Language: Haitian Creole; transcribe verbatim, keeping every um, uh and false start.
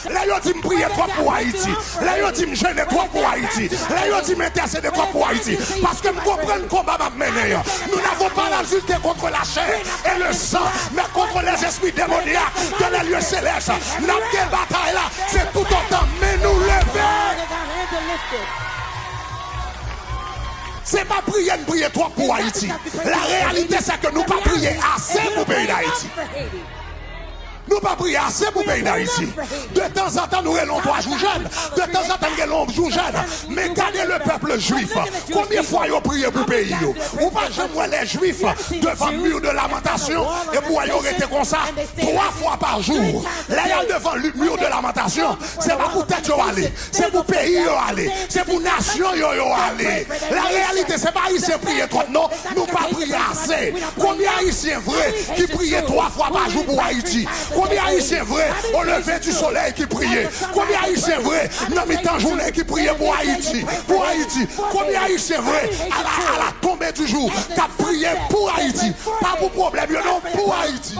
Lè yo di m priye twòp pou Ayiti, lè yo di m jene twòp pou Ayiti, lè yo di m entèsede twòp pou Ayiti, paske m konprann konba m ap mennen an. Nous n'avons pas à lutter contre la chair et le sang, mais contre les esprits démoniaques dans les lieux célestes. N ap gen batay la, se toutotan men nou leve. Se pa priye n priye twòp pou Ayiti. La réalité, c'est que nou pa priye ase pou peyi Dayiti. Nou pa priye ase pou peyi Dayiti. De tanzantan, nou rele yon twa jou jèn. De tanzantan, n rele yon jou jèn. Men gade le peuple juif. Konbyen fwa yo priye pou peyi yo? Ou pa janm wè les Juifs devant mur de lamentation, epi w wè yo rete konsa twa fwa pa jou. Lè y al devan li-, mur de lamentation, se pa pou tèt yo ale. Se pou peyi yo ale. Se pou nasyon yo yo ale. La réalité, se pa Ayisyen priye twòp, non. Nou pa priye ase. Konbyen Ayisyen vre ki priye twa fwa pa jou pou Ayiti? Konbyen Ayisyen vre, au lever du soleil, ki priye? Konbyen Ayisyen vre, nan mitan jounen, ki priye pou Ayiti? Pou Ayiti. Konbyen Ayisyen vre, à la, à la tombée du jour, k ap priye pou Ayiti? Pa pou pwoblèm yo, non, pou Ayiti.